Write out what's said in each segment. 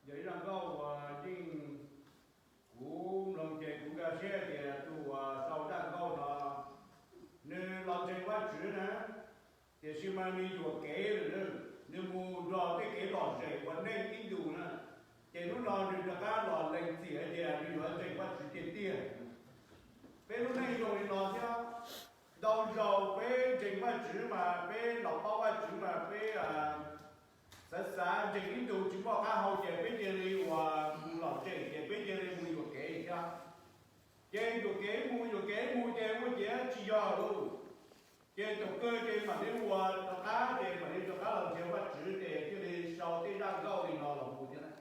Yog ib zaj nkauj uas yeej kuv mloog ces kuv nkag siab tias tus uas sau zaj nkauj no nws los ntseeg Vajtswv na, tiam sis mas nws yuam kev lawm, nws mus nrog tej kev lom zem uas neeg ib ntus na, ces hnub no nws rov qab los lees txim hais tias nws yuav ntseeg Vajtswv tiag tiag. Peb lub neej zoo li no thiab, ntau zaus peb ntseeg Vajtswv mas peb los paub Vajtswv mas peb xav xav ntseeg ib ntus tsis muaj qab hau ces peb cia li uas mus lom zem ces peb cia li mus yuam kev thiab. Ces yuam kev mus yuam kev mus ces ua ciav tsis yog lawm. Ces thaum kawg ces mam li ua rov qab ces mam li rov qab los ntseeg Vajtswv ces thiaj li sau tej zaj nkauj li no los mus thiab na.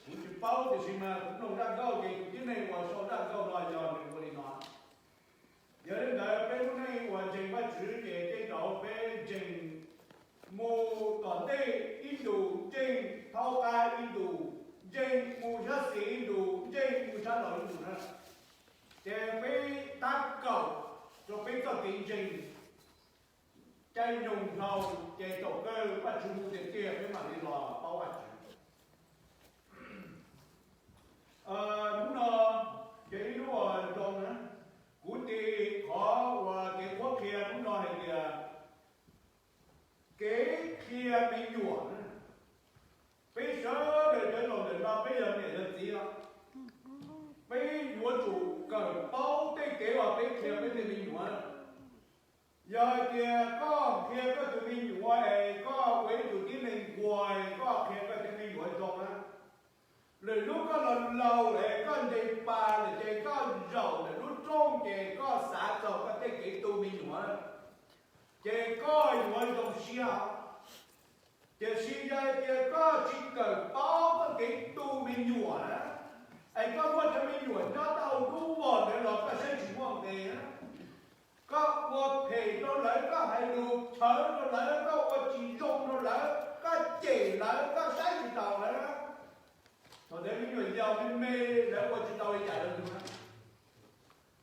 Kuv tsis paub tiam sis mas kuv mloog zaj nkauj ces tus tib neeg uas sau zaj nkauj no yog nws ua li no. Yog li ntawd peb lub neej uas ntseeg Vajtswv ces tej zaum peb ntseeg mus tom ntej ib ntus, ntseeg thaub qab ib ntus, ntseeg mus sab xis ib ntus, ntseeg mus sab laug ib ntus na. Ces peb tab kaum rau peb txoj kev ntseeg caij nyoog dhau, ces thaum kawg Vajtswv hu tiag tiag peb mam li los paub Vajtswv. Hnub no yog ib hnub uas zoo na, kuv tis qhov uas kev qhuab qhia hnub no hais tias kev qhia me nyuam na. Peb sawv daws cov laus ntawm no peb yog niam yog txiv os, peb yuav tsum kawm paub tej kev uas peb qhia peb tej me nyuam. Yog hais tias koj qhia koj tus me nyuam es koj ua ib tug tib neeg nquag, koj qhia koj cov me nyuam zoo na, lwm hnub koj los laus es koj nres pas lawm ces koj zaum ntawm lub rooj ces koj xav txog koj tej kev tu me nyuam, ces koj yuav zoo siab. Tiam sis yog hais tias koj tsis kawm paub koj kev tu me nyuam na, es koj muab cov me nyuam nyob tau lub vog ntawd los koj saib tsis muaj nqe na. Koj ua phem rau lawv, koj hais lus txhawv rau lawv, koj ua tsis zoo rau lawv, koj cem lawv, koj saib tsis taus lawv, thaum ntawd me nyuam yaus me me lawv ua tsis tau li cas rau yus na.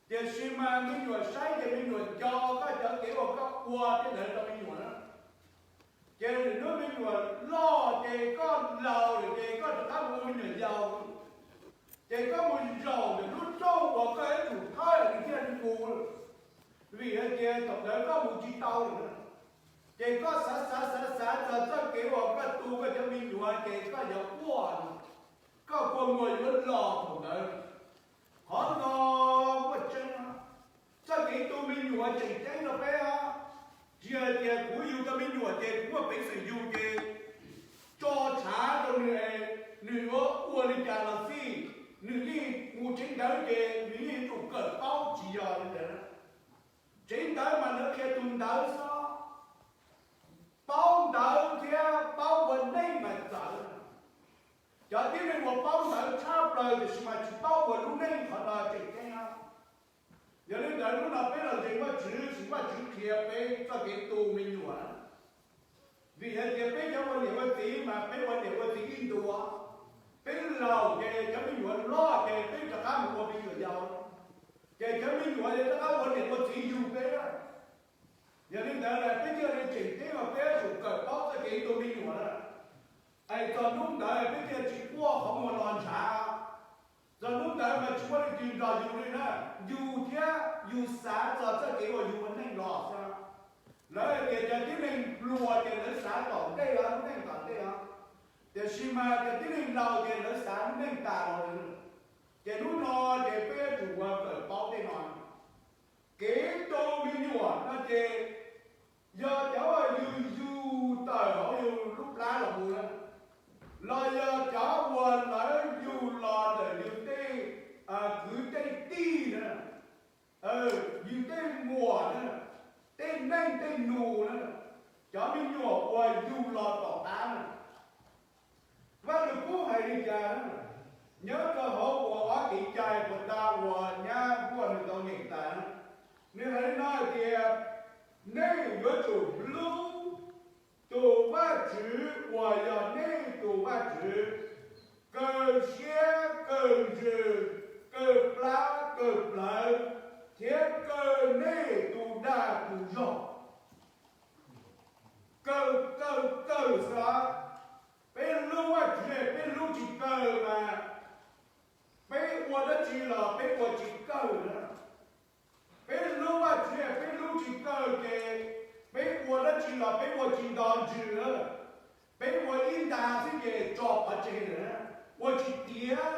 Tiam sis mas me nyuam saib ces me nyuam nco koj cov kev uas koj ua tej ntawd rau me nyuam na. Ces lwm hnub me nyuam loj ces koj laus lawm ces koj rov qab mus ua me nyuam yaus, ces koj mus zaum ntawm lub rooj uas koj yuav tsum thawj nws thiaj li mus, vim hais tias thaum ntawd koj mus tsis tau lawm. Ces koj xav xav xav xav txog txoj kev uas koj tu koj cov me nyuam ces koj yuav quaj, koj kua muag yuav los thaum ntawd. Qhov no muaj tseeb, txoj kev tu me nyuam tseem ceeb rau peb os. Tsis hais tias kuv yug tau me nyuam ces kuv muaj peev xwm yug ces tso tshav rau nws, nws yuav ua li cas los xij, nws yeej mus tsev ntawd ces nws yeej yuav tsum kawm paub, tsis yog li ntawd. Tsev ntawd mas lawv qhia tus ntawd xwb, paub ntawv thiab paub ua neej mas txawv. Cov tib neeg uas paub ntawv tshaj plaws tiam sis mas tsis paub ua lub neej, qhov no tseem ceeb. Yog li ntawd hnub no peb los ntseeg Vajtswv, sim Vajtswv qhia peb txoj kev tu me nyuam. Vim hais tias peb cov ua niam ua txiv mas peb ua niam ua txiv ib ntus, peb laus ces cov me nyuam loj ces peb rov qab mus ua me nyuam yaus, ces cov me nyuam ces rov qab ua niam ua txiv yug peb. Yog li ntawd lawm peb thiaj li tseem ceeb uas peb yuav tsum kawm paub txoj kev tu me nyuam lawm, es txog hnub ntawd peb thiaj tsis quaj qhov muag no ntshav. Txog hnub ntawd mas tsis muaj leej twg nrog yus li na, yus thiab yus xav txog txoj kev uas yus ua neej los xwb. Lawv hais tias cov tib neeg hluas ces lawv xav tom ntej os, lub neej tom ntej os, tiam sis mas cov tib neeg laus ces lawv xav lub neej tas los lawm. Ces hnub no ces peb yuav tsum ua kawm paub tej no. Kev tu me nyuam no ces yog cov uas yus yug tawm hauv yus lub plab los mus na, los yog cov uas lawv yug los ntawm yus tej kwv tej tij na, yus tej muam na, tej neej tej nus na, cov me nyuam uas yug los tom qab na. Vaj Lwm Kub hais li cas? Nyob rau hauv uas ob kev cai puas tas uas nyab Huaj nws tau nyeem tas, nws hais li no hais tias, nej yuav tsum hlub tus Vajtswv uas yog nej tus Vajtswv, kawg siab kawg ntsws, kawg plab kawg plawv, thiab kawg nej tus dag tus zog. Kawg kawg kawg xwb. Peb hlub Vajtswv, peb hlub tsis los peb ua tsis kawg na. Peb hlub Vajtswv peb hlub tsis kawg ces peb ua dab tsi los peb ua tsis nto ntsws na. Peb ua ib nta xwb ces tso pov tseg lawm na, ua tsis tiav.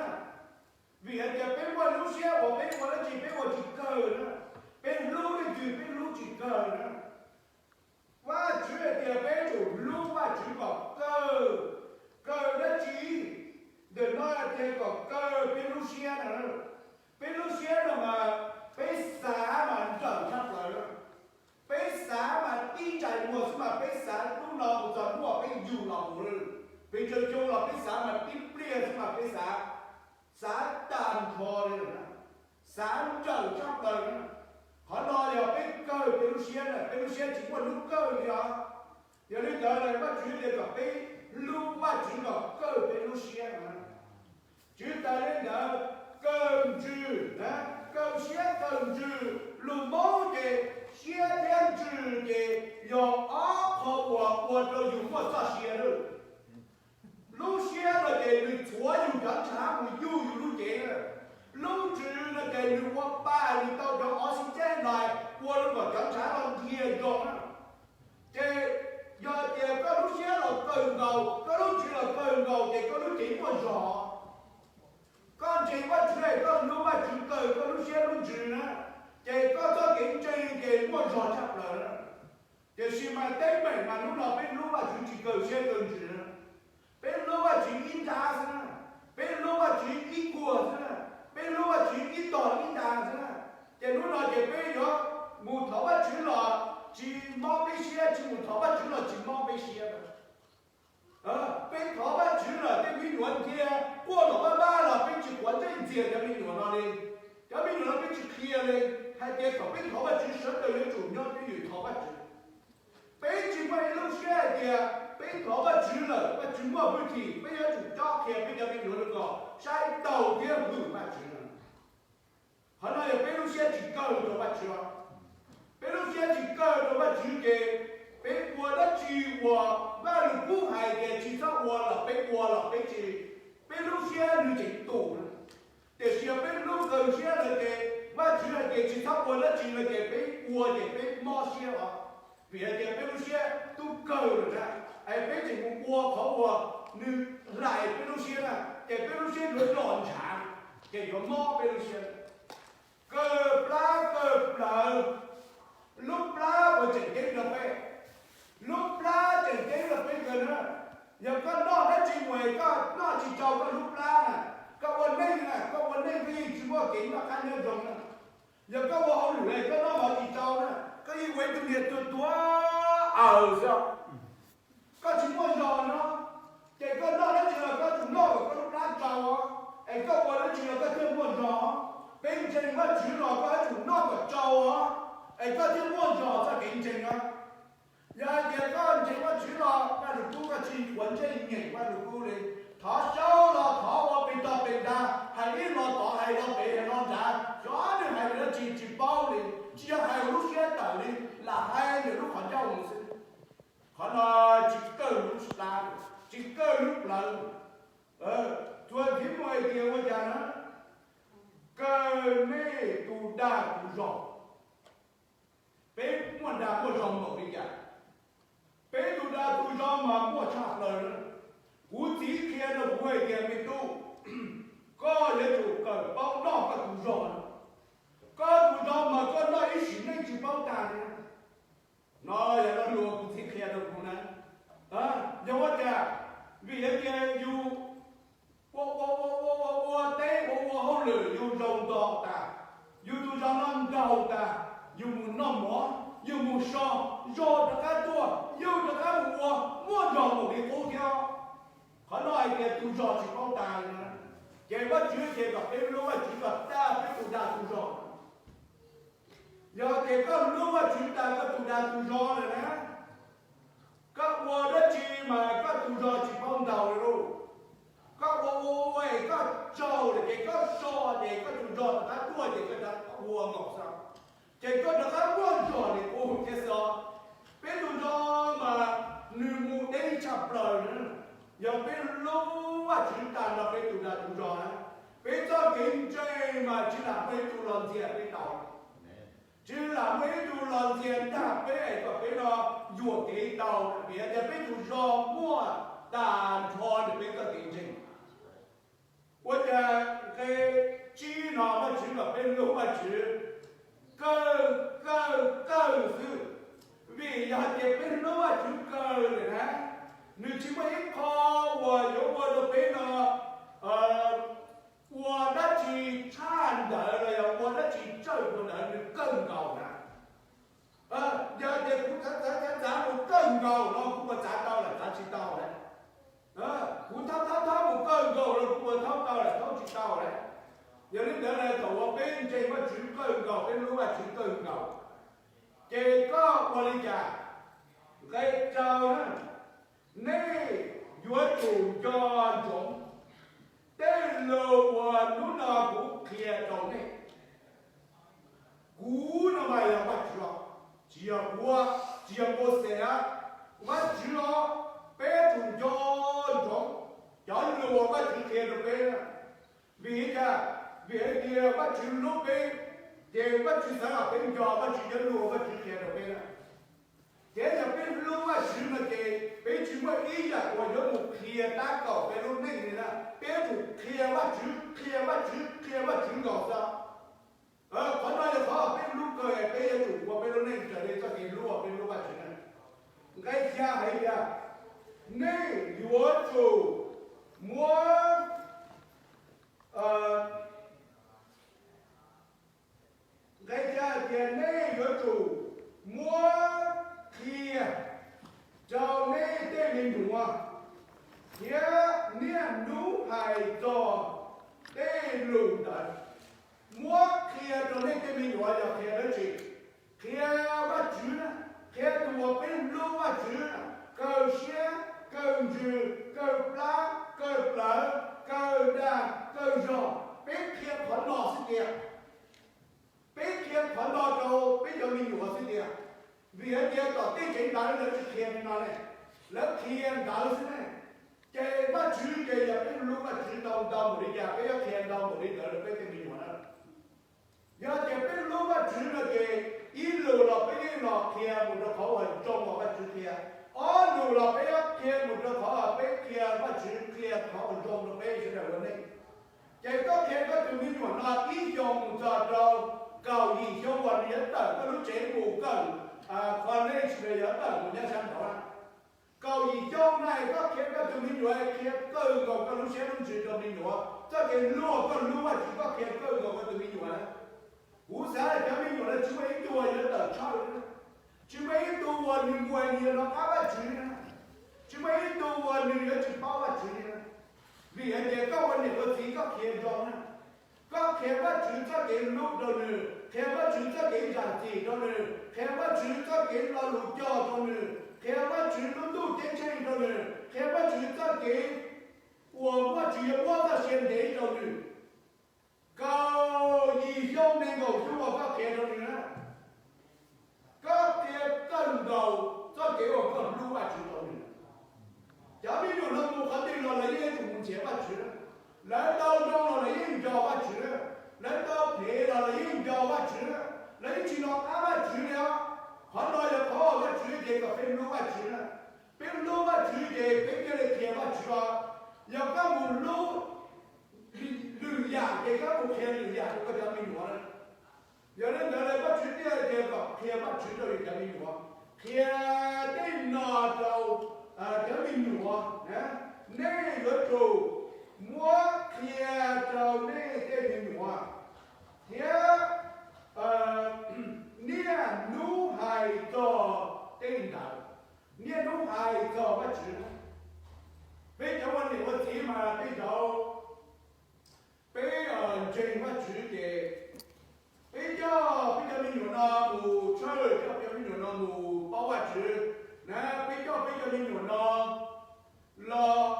Vim hais tias peb muaj lub siab uas peb ua dab tsi peb ua tsis kawg na. Peb hlub leej twg peb hlub tsis kawg na. Vajtswv hais tias peb yuav tsum hlub Vajtswv kom kawg. Kawg dab tsi? Ntawm no hais tias kom kawg peb lub siab na. Peb lub siab no mas peb xav mas nrawm tshaj plaws. Peb xav mas tib ntsais muag xwb mas peb xav hnub no mus txog hnub peb yug los mus lawm. Peb tsaws coo los peb xav mas tib pliag xwb mas peb xav, xav tag nrho li lawm na, xav nrawm tshaj plaws na. Qhov no yog peb kawg peb lub siab na, peb lub siab tsis muaj hnub kawg li os. Yog li ntawd Vajtswv tias kom peb hlub Vajtswv kom kawg peb lub siab na. Tswv tas li ntawd, kawg ntsws, kawg siab kawg ntsws, lus Hmoob ces siab thiab ntsws ces yog ob qho uas ua rau yus muaj txoj sia lawm. Lub siab no ces nws txhuav yus cov ntshav mus yug yus lub cev. Lub ntsws no ces nws ua pa nws tau cov oxygen no ua rau kom cov ntshav no nrhiav zoo na. Ces yog tias koj lub siab los kawg nkaus, koj lub ntsws los kawg nkaus ces koj lub cev muaj zog. Koj ntseeg Vajtswv, koj hlub Vajtswv kawg koj lub siab lub ntsws na, ces koj txoj kev ntseeg ces muaj zog tshaj plaws na. Tiam sis mas teeb meem mas hnub no peb hlub Vajtswv tsis kawg siab kawg ntsws na. Peb hlub Vajtswv ib nta xwb na, peb hlub Vajtswv ib puag xwb na, peb hlub Vajtswv ib tog ib nta xwb na. Ces hnub no ces peb yuav mus thov Vajtswv los tsis mob peb siab, tsis mus thov Vajtswv los tsis mob peb siab. Peb thov Vajtswv lawm tej me nyuam nthiav quaj los vaj vaj los peb tsis quav ntsej ntxias cov me nyuam no li. Cov me nyuam no peb tsis qhia li, hais tias thaum peb thov Vajtswv sawv daws yuav tsum nyob twj ywm thov Vajtswv. Peb tsis muaj ib lub siab hais tias peb thov Vajtswv lawm Vajtswv muaj hwj chim, peb yuav tsum cob qhia peb cov me nyuam rau kom saib taus thiab hwm Vajtswv no. Qhov no yog peb lub siab tsis kawg rau Vajtswv. Peb lub siab tsis kawg rau Vajtswv ces peb ua dab tsi uas Vajluskub hais tias tsis txhob ua los peb ua los peb tsis, peb lub siab nws tseem tus. Tiam sis yog peb lub kawg siab lawm ces Vajtswv hais tias tsis txhob ua dab tsi no ces peb ua ces peb mob siab os. Vim hais tias peb lub siab twb kawg lawm na, es peb tseem mus ua qhov uas nws hlais peb lub siab na, ces peb lub siab yuav lom ntshav, ces yuav mob peb lub siab. Kawg plab kawg plawv, lub plab uas tseem ceeb rau peb, lub plab tseem ceeb rau peb kawg na. Yog koj noj dab tsi mus es koj noj tsis tsau koj lub plab na, koj ua neej na, koj ua neej koj yeej tsis muaj kev noj qab nyob zoo na. Yog koj ua hauj lwm es koj noj mov tsis tsau na, koj yeej ua ib tug niag tuag tuag aws xwb. Koj tsis muaj zog no, ces koj noj dab tsi los koj tsum noj kom koj lub plab tsau, es koj ua dab tsi los koj thiaj muaj zog. Peb ntseeg Vajtswv los koj yuav tsum noj kom tsau, es koj thiaj muaj zog txoj kev ntseeg na. Yog hais tias koj ntseeg Vajtswv los Vajluskub koj tsis quav ntsej nyeem Vajluskub li. Thov xyaub los thov ua pes tog pes ntag, hais ib los tod hais los pem hais los nrad, xyov nws hais dab tsi tsis paub li, tsis yog hais lub siab tawm li, lam hais ntawm lub qhov ncauj mus xwb. Qhov no tsis kawg lub plab, tsis kawg lub plawv. Txuas ntxiv mus hais tias ua cas na, kawg nej tus dag tus zog. Peb muaj dag muaj zog npaum li cas? Peb tus dag tus zog mas muaj tshaj plaws na. Kuv txiv qhia rau kuv hais tias me tub, koj yuav tsum kawm paub noj koj tus zog. Koj tus zog mas koj noj ib sim neej tsis paub tag li. No yog lo lus kuv txiv qhia rau kuv na. Yog ua cas? Vim hais tias yus ua ua ua ua ua ua teb ua ua hauj lwm yus zoo nto tas, yus tus zog no ntaug tas, yus mus noj mov, yus mus so, zog rov qab tuaj, yus rov qab mus ua, muaj zog mus li qub thiab. Qhov no hais tias tus zog tsis paub tas li na. Ces Vajtswv ces kom peb hlub Vajtswv kom tag peb tus dag tus zog. Yog tias koj hlub Vajtswv tas koj tus dag tus zog lawm na, koj ua dab tsi mas koj tus zog tsis paub ntaug li lauj. Koj ua ua ua es koj tsaug lawm ces koj so ces koj tus zog rov qab tuaj ces koj rov ua nkaus xwb, ces koj rov qab muaj zog li qub thiab xwb. Peb tus zog mas nws mus deb tshaj plaws na. Yog peb hlub Vajtswv tas nrog peb tus dag tus zog na, Peb txoj kev ntseeg mas tsis lam muaj ib tug los ntxias peb tau. Tsis lam muaj ib tug los ntxias ntag peb es kom peb no yuam kev tau, vim tias peb tus zog muaj tas nrho nws peb txoj kev ntseeg. Ua cas nqe tsib no Vajtswv kom peb hlub Vajtswv kawg kawg kawg xwb. Vim yog tias peb hlub Vajtswv kawg lawm na, nws tsis muaj ib qho uas yuav ua rau peb no ua dab tsi tshaj ntawd los yog ua dab tsi tsawg ua ntawd nws kawg nkaus na. Yog tias kuv txav txav txav txav mus kawg nkaus no kuv puas txav tau lawm? Txav tsis tau lawm. Kuv thab thab thab mus kawg nkaus no kuv puas thab tau lawm? Thab tsis tau lawm. Yog li ntawd lawm thaum uas peb ntseeg Vajtswv kawg nkaus, peb hlub Vajtswv kawg nkaus, ces koj ua li cas? Nqe rau na, nej yuav tsum nco ntsoov tej lus uas hnub no kuv qhia rau nej. Kuv no mas yog Vajtswv os, tsis yog kuv, tsis yog Mauxes os, Vajtswv os. Peb yuav tsum nco ntsoov cov lus uas Vajtswv qhia rau peb. Vim li cas? Vim hais tias Vajtswv hlub peb, ces Vajtswv xav kom peb nco Vajtswv cov lus uas Vajtswv qhia rau peb na. Ces yog peb hlub Vajtswv no ces peb tsis muaj ib yam uas yuav mus qhia tab kaum peb lub neej li na. Peb yuav tsum qhia Vajtswv, qhia Vajtswv, qhia Vajtswv nkaus xwb. Qhov no yog qhov peb hlub kawg, peb yuav tsum ua peb lub neej raws li txoj kev hlub uas peb hlub Vajtswv na. Nqe xya hais tias, nej yuav tsum muab, nqe xya hais tias nej yuav tsum muab qhia rau nej tej me nyuam, thiab niaj hnub hais txog tej lus ntawd. Muab qhia rau nej tej me nyuam yog qhia dab tsi? Qhia Vajtswv, qhia tus uas peb hlub Vajtswv, kawg siab, kawg ntsws, kawg plab, kawg plawv, kawg dag, kawg zog. Peb qhia qhov no xwb tiag. Peb qhia qhov no rau peb cov me nyuam xwb tiag. Vim hais tias tom tej tsev ntawd lawv tsis qhia li no ne, lawv qhia ntawd xwb ne. Ces Vajtswv ces yog peb hlub Vajtswv tau ntau npaum li cas peb yuav qhia ntau npaum li ntawd rau peb tej me nyuam na. Yog tias peb hlub Vajtswv no ces ib lus los peb yeej los qhia mus rau qhov uas zoo uas Vajtswv qhia, ob lus los peb yuav qhia mus rau qhov uas peb qhia Vajtswv qhia qhov uas zoo rau peb sawv daws ua neej. Ces koj qhia koj tus me nyuam no ib xyoos mus txog rau kaum yim xyoo uas nws yuav tawm koj lub tsev mus kawm college los yuav tawm mus nyob sab nraud na. Kaum yim xyoo na koj qhia koj tus me nyuam, qhia kawg nkaus koj lub siab lub ntsws rau me nyuam, txoj kev hlub koj hlub Vajtswv koj qhia kawg nkaus koj tus me nyuam na. Kuv xav cov me nyuam no tsis muaj ib tug uas yuav tawm tshawj, tsis muaj ib tug uas nws mus nws yuav rov qab Vajtswv na, tsis muaj ib tug uas nws yuav tsis paub Vajtswv li na. Vim hais tias koj ua niam ua txiv koj qhia zoo na, koj qhia Vajtswv txoj kev hlub rau nws, qhia Vajtswv txoj kev zam txim rau nws, qhia Vajtswv txoj kev lo lus cog rau nws, qhia Vajtswv lub ntuj ceeb tsheej rau nws, qhia Vajtswv txoj kev uas Vajtswv yuav muab txoj sia ntev rau nws. Kaum yim xyoo nees nkaum xyoo uas koj qhia rau nws na, koj qhia kawg nkaus txoj kev uas koj hlub Vajtswv rau nws. Cov me nyuam no mus qhov twg los lawv yeej yuav tsum mus nrhiav Vajtswv. Lawv tau zoo los lawv yeej nco Vajtswv, lawv tau phem los lawv yeej nco Vajtswv, lawv yeej tsis nco qab Vajtswv li os. Qhov no yog qhov uas Vajtswv ces kom peb hlub Vajtswv na. Peb hlub Vajtswv ces peb thiaj li qhia Vajtswv os. Yog koj mus hlub lwm yam ces koj mus qhia lwm yam rau koj cov me nyuam na. Yog li ntawd Vajtswv thiaj tias kom qhia Vajtswv rau yus cov me nyuam, qhia tej no rau cov me nyuam. Nej yuav tsum muab qhia rau nej tej me nyuam, thiab niaj hnub hais txog tej ntawd, niaj hnub hais txog Vajtswv. Peb cov ua niam ua txiv mas tej zaum peb ntseeg Vajtswv ces peb coj peb cov me nyuam no mus tshawj, coj peb cov me nyuam no mus paub Vajtswv na, peb coj peb cov me nyuam no los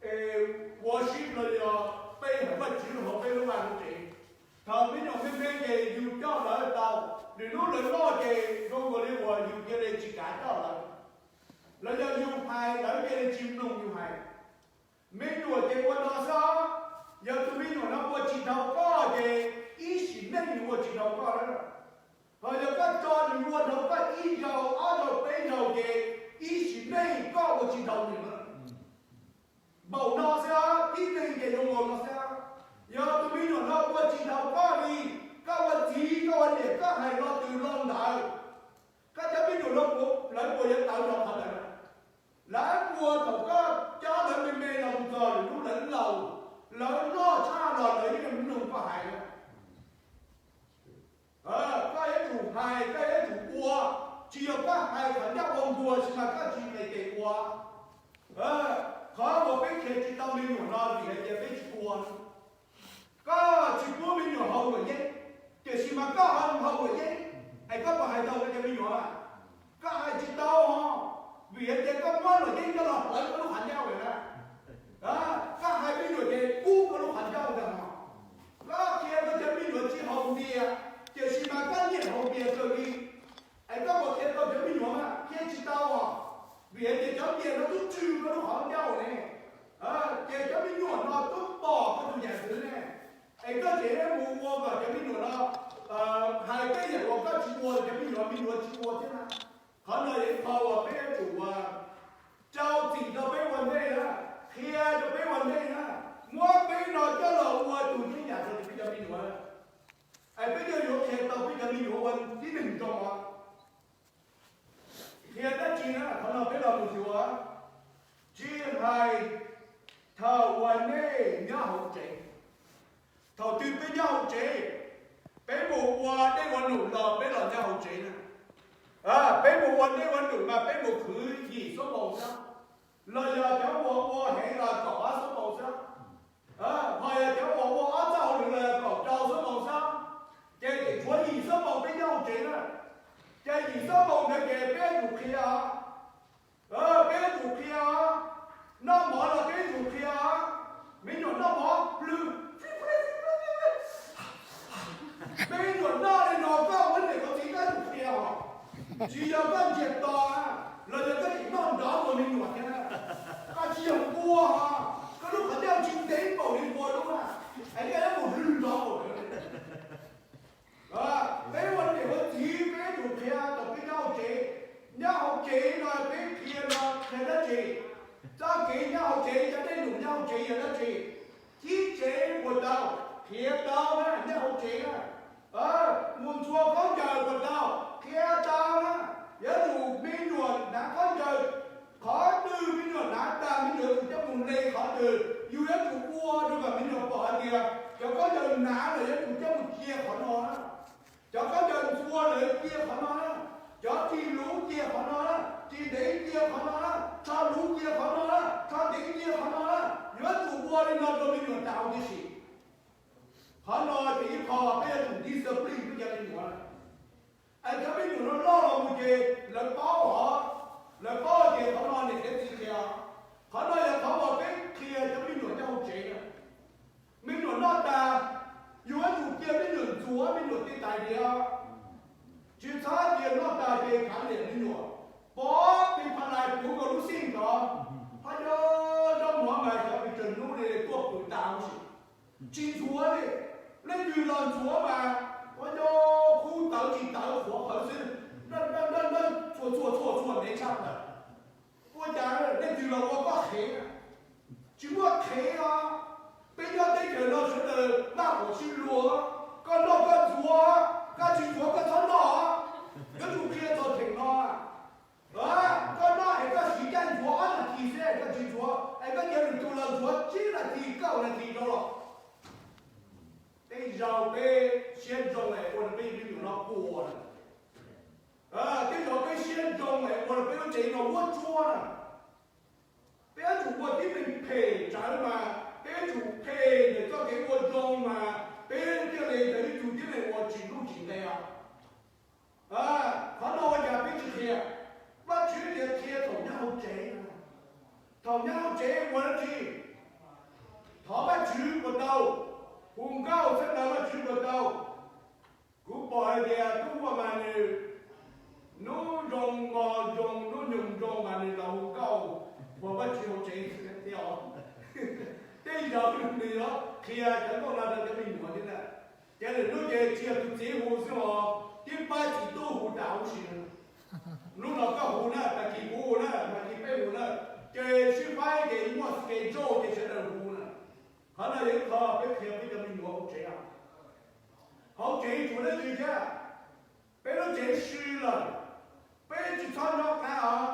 es ua sib los yog pe hawm Vajtswv hauv peb lub vaj lub tsev. Thaum me nyuam me me ces yus coj lawv tau, lwm hnub lawv loj ces zoo nkaus li uas yus cia li tsis kav coj lawv, los yog yus hais lawv cia li tsis mloog yus hais. Me nyuam ces ua no xwb, yog tus me nyuam no ua tsis dhau koj ces ib sim neej nws ua tsis dhau koj na. Ho yog koj tso nws ua dhau koj ib zaug ob zaug peb zaug ces ib sim neej koj ua tsis dhau nws na. Npaum no xwb, tib neeg ces zoo nkaus no xwb. Yog tus me nyuam no ua tsis dhau koj li, koj ua txiv koj ua niam koj hais lo twg lo ntawd, koj cov me nyuam no lawv puas yuav tawv rau qhov ntawd? Lawv puas thaum koj coj lawv me me los mus txog lwm hnub lawv laus, lawv loj tshaj los lawv yeej mloog koj hais na. Koj yuav tsum hais, koj yuav tsum ua, tsis yog koj hais qhov ncauj ua npuas sis mas koj tsis hais ces ua. Qhov uas peb qhia tsis tau me nyuam no vim hais tias peb tsis ua. Koj tsis pub me nyuam haus luam yeeb, tiam sis mas koj haus luam yeeb, es koj puas hais tau koj cov me nyuam? Koj hais tsis tau, vim hais tias koj muab luam yeeb coj los hlawv koj lub qhov ncauj lawm na. Koj hais me nyuam ces kub koj lub qhov ncauj ntag no. Koj qhia koj cov me nyuam tsis haus npias, tiam sis mas koj nyiam haus npias kawg li. Es koj puas qhia tau cov me nyuam? Qhia tsis tau os, vim hais tias cov npias no twb tsw koj lub qhov ncauj ne. Ces cov me nyuam no twb pom koj tus yam ntxwv ne. Es koj tseem mus ua kom cov me nyuam no hais tej yam uas koj tsis ua, cov me nyuam me nyuam tsis ua thiab na. Qhov no yog ib qho uas peb yuav tsum ua, rau txim rau peb ua ntej na, qhia rau peb ua ntej na, muab peb no coj los ua tus yeeb yam rau peb cov me nyuam. Es peb yuav yuav qhia tau peb cov me nyuam ua tib neeg zoo os. Qhia dab tsi na, qhov no peb los mus xyuas. Tsis hais thaum uas nej nyob hauv tsev, thaum twg peb nyob hauv tsev, peb mus ua dej ua num los peb los nyob hauv tsev na. Peb mus ua dej ua num mas peb mus khwv yim xuab moos xwb, los yog cov uas ua heev los kaum ob xuab moos xwb, ho yog cov uas ua ob txoj hauj lwm los yog kaum rau xuab moos xwb, ces tseem tshuav yim xuab moos peb nyob hauv tsev na. Ces yim xuab moos ntawd ces peb yuav tsum qhia, peb yuav tsum qhia, noj mov los peb yuav tsum qhia. Me nyuam noj mov plhws, me nyuam noj li no koj ua niam ua txiv koj yuav tsum qhia os. Tsis yog koj ntsiag to los yog koj tseem noj nrov ua me nyuam thiab, koj tsis yog npua os, koj lub qhov ncauj tsis ntev npaum li npua lub na, es koj yuav mus hlwb nrov ua Peb ua niam ua txiv peb yuav tsum qhia thaum peb nyob hauv tsev. Nyob hauv tsev no peb qhia no qhia dab tsi? Txoj kev nyob hauv tsev, cov dej num nyob hauv tsev yog dab tsi? Thib tsev puas tau? Qhia tau na, nyob hauv tsev na. Mus ntxhua khaub ncaws puas tau? Qhia tau na. Yuav tsum me nyuam hnav khaub ncaws, qhov twg me nyuam hnav tag me nyuam yuav tsum coj mus hle qhov twg, yus yuav tsum ua rau kom me nyuam pom hais tias cov khaub ncaws hnav lawm yuav tsum coj mus cia qhov no na. Cov khaub ncaws ntxhua lawm cia qhov no na. Cov ris luv cia qhov no na, ris ntev cia qhov no na, tsho luv cia qhov no na, tsho ntev cia qhov no na. Yuav tsum ua li no rau me nyuam tau tib si. Qhov no ces ib qho peb yuav tsum discipline peb cov me nyuam. Es cov me nyuam no loj los mus ces lawv paub os, lawv paub ces qhov no niam qhia txiv qhia. Qhov no yog qhov uas peb qhia cov me nyuam nyob hauv tsev na. Me nyuam noj tas, yus yuav tsum cia me nyuam ntxuav me nyuam tes tais diav. Tsis txhob cia noj tas ces khav liam me nyuam. Pov pis pha lais puv nkaus lub xij nrov, ho nco nco mov mas xyov pes tsawg hnub li tuaj pw tas huv si. Tsis ntxuav li, leej twg los ntxuav mas ua nco, kub tawv tsis tawv qhuav qhawv xwb, txhua txhua txhua txhua ntev tshaj plaws. Ua cas leej twg los ua koj qhev? Tsis muaj qhev os. Peb nyob teb chaws no sawv daws maj kom sib luag, koj noj koj ntxuav, koj tsis ntxuav koj txhob noj. Yuav tsum qhia txog theem no. Koj noj es koj siv caij ntxuav ob nas this xwb es koj tsis ntxuav, es koj cia lwm tus los ntxuav tsib nas this kaum nas this rau los. Tej zaum peb siab zoo es ua rau peb me nyuam no puas na. Tej zaum peb siab zoo es ua rau peb lub tsev no vuab tsuab na. Peb yuav tsum ua tib neeg phem tsawv mas peb yuav tsum phem ntawm txoj kev ua zoo mas peb thiaj li ntawm ib tug tib neeg uas tsis hlub tsis nqe os. Qhov no ua cas peb tsis qhia? Vajtswv tias qhia thaum nyob hauv tsev. Thaum nyob hauv tsev ua dab tsi? Thov Vajtswv puas tau? Hu nkauj xeeb ntawv Vajtswv puas tau? Kuv pom hais tias tub Huaj mas nws hnub zoo hmo zoo hnub nyoog zoo mas nws los hu nkauj qhuas Vajtswv hauv tsev thiab os. Tej zaum nws yuav qhia cov nkauj no rau cov me nyuam thiab na. Ces lwm hnub ces tsis yog tus txiv hu xwb os, tib pab txiv tub hu tas huv si. Hnub no koj hu na, tag kis kuv hu na, tag kis peb hu na, ces sib faib ces muaj schedule ces sawv daws hu na. Qhov no yog ib qho peb qhia peb cov me nyuam hauv tsev. Hauv tsev tshuav dab tsi thiab? Peb lub tsev sw lawm, peb tsis txhob nyob qab os.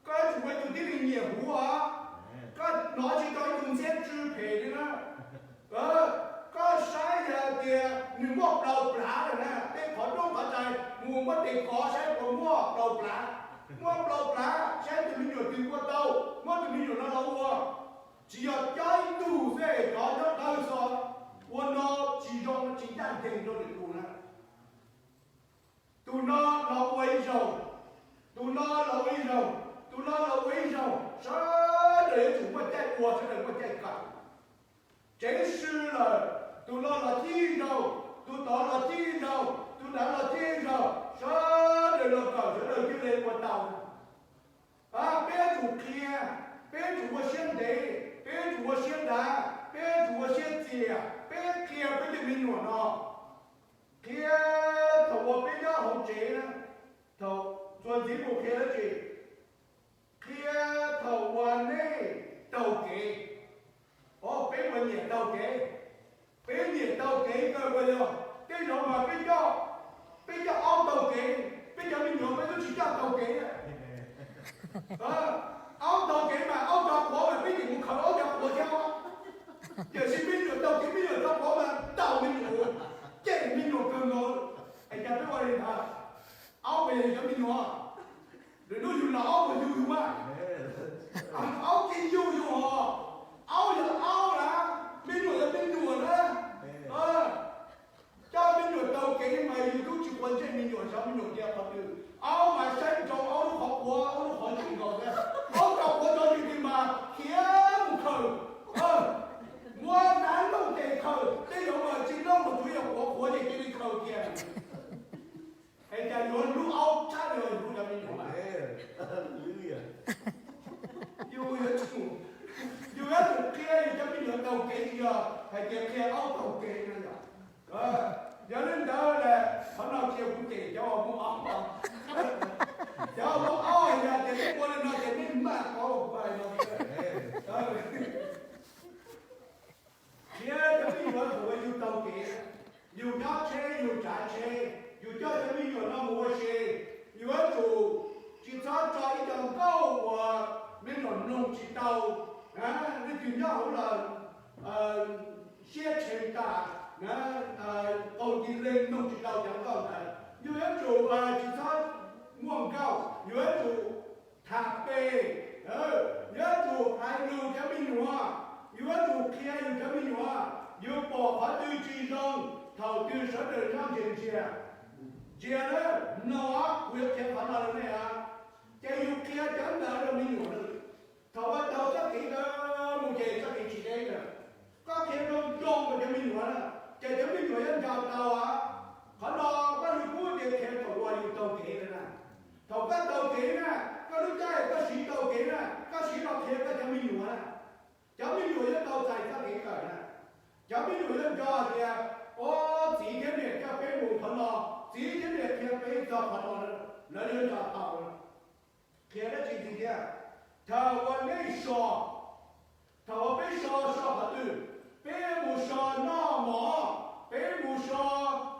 Koj yuav tsum ua tus tib neeg nyiam huv os. Koj hnov tsis tau ib tug ntxhiab tsw phem li na. Koj saib yog tias nws muaj plaus plav lawm na, tej qhov rooj qhov rais mus muab tes kov saib puas muaj plaus plav. Muaj plaus plav saib tus me nyuam twg ua tau, muab tus me nyuam no los ua. Tsis yog coj ib tug xwb, cov nyob dawb xwb. Ua no tsis zoo, tsis ncaj ncees rau lwm tus na. Tus no los ua ib zaug, tus no los ua ib zaug, tus no los ua ib zaug, sawv daws yuav tsum muaj caij ua, sawv daws muaj caij kawm. Tsev sw lawm, tus no los thib zaug, tus tod los thib zaug, tus ntawd los thib zaug, sawv daws los kawm, sawv daws thiaj li ua tau. Peb yuav tsum qhia, peb yuav tsum ua siab ntev, peb yuav tsum ua siab dav, peb yuav tsum ua siab txias, peb qhia peb cov me nyuam no. Qhia thaum uas peb nyob hauv tsev na, thaum txuas ntxiv mus qhia dab tsi? Qhia thaum uas nej taug kev. Os, peb ua nyiam taug kev, peb nyiam taug kev kawg ua yog tej zaum mas peb coj, peb coj aub taug kev, peb cov me nyuam peb twb tsis coj taug kev. Aub taug kev mas aub cov quav mas peb yeej mus khaws aub cov quav thiab. Tiam sis me nyuam taug kev, me nyuam cov quav mas ntaus me nyuam, cem me nyuam kawg nkaus. Es cas peb ua li ntawd? Aub mas yog cov me nyuam, lwm hnub yus los aub mas yug yus mas. Aub tsis yug yus hos, aub yog aub na, me nyuam yog me nyuam na. Coj me nyuam taug kev mas yus twb tsis quav ntsej me nyuam, xyov me nyuam tias qhov twg. Aub mas saib nroo aub lub qhov quav, aub lub qhov ntsis nkaus thiab. Aub cov quav cov ntsis mas khiav mus khaws, muab nab nplooj ces khaws, tej zaum mas tsis nplooj mas tsuas yog quav quav ces cia li khaws kiag. Es cas yuav hlub aub tshaj li yus hlub cov me nyuam mas. Yus yuav tsum, yus yuav tsum qhia yus cov me nyuam taug kev, tsis yog hais tias qhia aub taug kev no yom. Yog li ntawd las qhov no tsis yog kuv cem cov uas muaj aub, cov uas muaj aub yog tias nej ua li no ces nej maj qhov uas kuv hais no. Qhia cov me nyuam thaum uas yus taug kev, yus nyob tsheb yus tsav tsheb, yus coj cov me nyuam no mus ua si, yus yuav tsum tsis txhob tso ib co nkauj uas me nyuam mloog tsis tau, leej twg nyob hauv lawm siab tshee tas, qaug nti leej mloog tsis tau cov nkauj ntawd. Yus yuav tsum tsis txhob muaj nkauj, yus yuav tsum tham pem, yuav tsum hais lus cov me nyuam, yuav tsum qhia yus cov me nyuam. Yus pom qhov twg tsis zoo, thaum twg sawv daws nyob ntsia ntsia. Ntsia na, no kuv yuav qhia qhov no rau nej. Ces yus qhia cov ntawd rau me nyuam na. Thaum uas taug txoj kev ntawd mus ces txoj kev tsis deb ntawd, koj qhia zoo zoo rau cov me nyuam na, ces cov me nyuam yuav nco tau. Qhov no Vaj Lug Kub ces qhia thaum uas yus taug kev na. Thaum koj taug kev na, koj lub caij koj siv taug kev na, koj siv los qhia koj cov me nyuam na, cov me nyuam yuav tau txais txoj kev kawm na. Cov me nyuam yuav nco tias, o, txiv thiab niam coj peb mus qhov no, txiv thiab niam qhia peb txog qhov no, lawv yuav nco tau. Qhia dab tsi ntxiv thiab? Thaum uas nej so, thaum uas peb so, so qhov twg? Peb mus so noj mov, peb mus so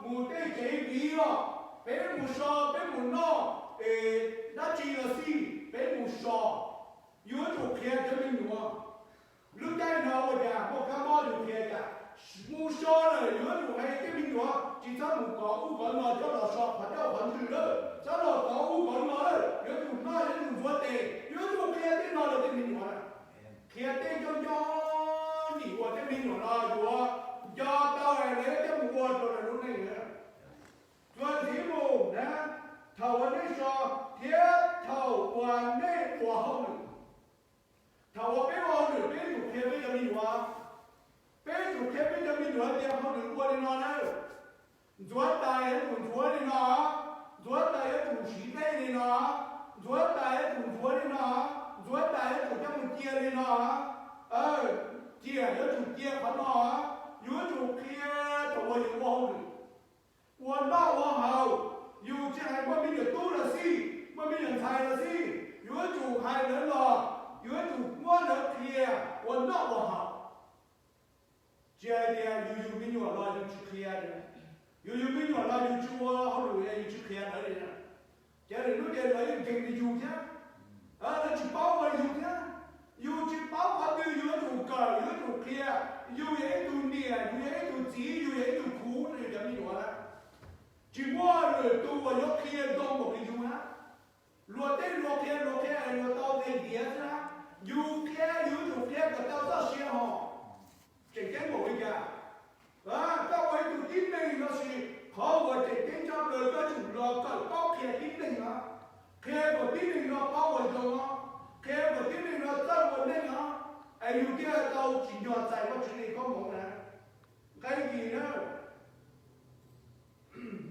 mus tej tsev viv os, peb mus so peb mus noj es dab tsi los xij, peb mus so. Yuav tsum qhia cov me nyuam. Lub caij no ua cas muaj kab mob yus qhia cas? Mus so lawm yuav tsum hais cov me nyuam tsis txhob mus kov ub kov no, txhob los so qhov ncauj qhov ntswg lawm, txhob los kov ub kov no lawm, yuav tsum noj yuav tsum ntxuav tes, yuav tsum qhia tej no rau tej me nyuam. Qhia tej ncoj ncoj nim uas tej me nyuam no yuav nco tau es lawv coj mus ua rau lawv lub neej. Txuas ntxiv mus na, thaum uas nej so thiab thaum uas nej ua hauj lwm. Thaum uas peb ua hauj lwm peb yuav tsum qhia peb cov me nyuam, peb yuav tsum qhia peb cov me nyuam tias hauj lwm ua li no na. Ntxuav tais yuav tsum ntxuav li no, ntxuav tais yuav tsum siv dej li no, ntxuav tais yuav tsum ntxuav li no, ntxuav tais yuav tsum coj mus cia li no. Cia, yuav tsum cia qhov no, yuav tsum qhia thaum uas yus ua hauj lwm, ua noj ua haus. Yus tsis hais muaj me nyuam tub los xij, muaj me nyuam ntxhais los xij, yuav tsum hais lawv los yuav tsum muab lawv qhia ua noj ua haus. Tsis hais tias yus yug me nyuam los yus tsis qhia, yus yug me nyuam los yus tsis ua hauj lwm, yus tsis qhia lawv li. Ces lwm hnub ces lawv yeej nkees li yus thiab, lawv tsis paub ua li yus thiab. Yus tsis paub qhov twg yus yuav tsum kawm, yus yuav tsum qhia. Yus yog ib tug niam, yus yog ib tug txiv, yus yog ib tug khuv rau yus cov me nyuam. Tsis muaj lwm tus uas yuav qhia zoo npaum li yus na. Luag tej luag qhia, luag qhia es luag tau nqe ntiav xwb na. Yus qhia, yus yuav tsum qhia kom tau txoj sia hos. Tseem ceeb npaum li cas? Koj ua ib tug tib neeg los sis qhov uas tseem ceeb tshaj plaws koj tsum los kawm paub qhia tib neeg os, qhia kom tib neeg no paub ua zoo os, qhia kom tib neeg no txawj ua neej os, es yus thiaj tau tsim nyog txais Vajtswv li koob hmoov na. Nqe yim na,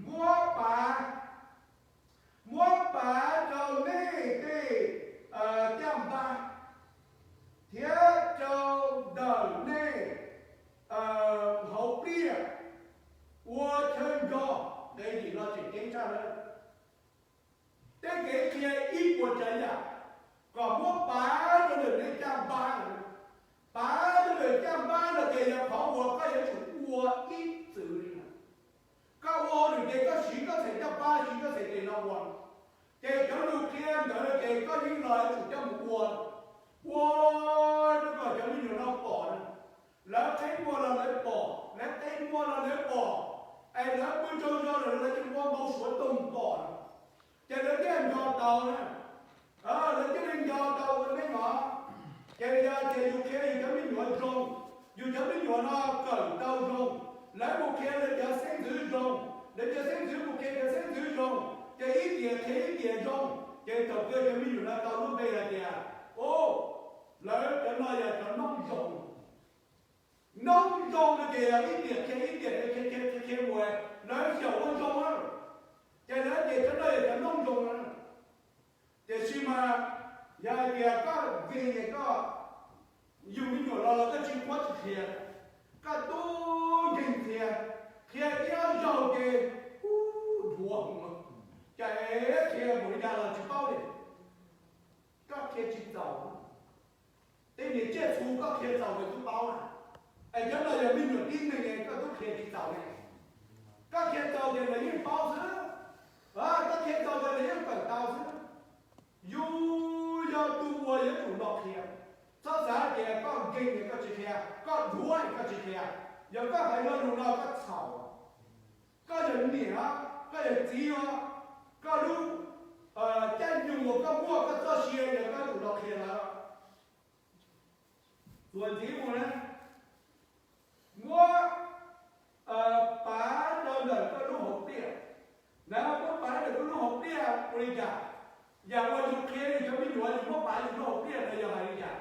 muab pav, muab pav rau nej tej caj npab thiab rau ntawm nej hauv pliaj ua chaw nrog. Nqe yim no tseem ceeb tshaj lawm. Tej kev qhia ib puas tsav yam kom muab pav rau ntawm nej caj npab, pav rau ntawm caj npab no ces yog qhov uas koj yuav tsum ua ib txwm li na. Koj ua lawm ces koj siv koj txhais caj npab, siv koj txhais tes no ua. Ces cov lus qhia ntawd ces koj yeej los yuav tsum coj mus ua, ua rau kom cov me nyuam no pom na. Lawv qheb muag los lawv pom, lawv qe muag los lawv pom, es lawv pw tsaug zog lawm lawv yeej ua npau suav toog pom na. Ces lawv thiaj nco tau na, lawv thiaj li nco tau ua neej os. Ces yog tias yus qhia yus cov me nyuam zoo, yus cov me nyuam no kawm tau zoo, lawv mus qhia lawv cov xeeb ntxwv zoo, lawv cov xeeb ntxwv mus qhia cov xeeb ntxwv zoo, ces ib tiam qhia ib tiam zoo, ces thaum kawg cov me nyuam no tau lub npe hais tias, o, lawv cov no yog cov noob zoo. Noob zoo no ces yog ib tiam qhia ib tiam, qhia qhia qhia mus, lawv xyaum ua zoo na, ces lawv tias cov no yog cov noob zoo na. Tiam sis mas yog hais tias koj nkeeg es koj yug me nyuam los los koj tsis qhuab tsis qhia, koj tub nkeeg qhia, qhia ib ob zaug ces ub dhuav hwv, cas qhia npaum li cas los tsis paub li. Koj qhia tsis txaus. Tej niam tsiaj txhu koj qhia txaus koj twb paub na, es cov no yog me nyuam tib neeg koj twb qhia tsis txaus ne. Koj qhia txaus ces lawv yeej paub xwb, koj qhia txaus ces lawv yeej kawm tau xwb. Yus yog tus uas yuav tsum los qhia. Txhob xav tias koj nkeeg es koj tsis qhia, koj dhuav es koj tsis qhia. Yog koj hais lo lus no koj txhaum. Koj yog niam, koj yog txiv os, koj lub caij nyoog uas koj muaj koj txoj sia yog koj yuav tsum los qhia lawv. Txuas ntxiv mus na, muab pav rau ntawm koj lub hauv pliaj. Na, muab pav ntawm koj lub hauv pliaj ua li cas? Yam uas yus qhia yus cov me nyuam yus muab pav yus lub hauv pliaj no yog hais li cas?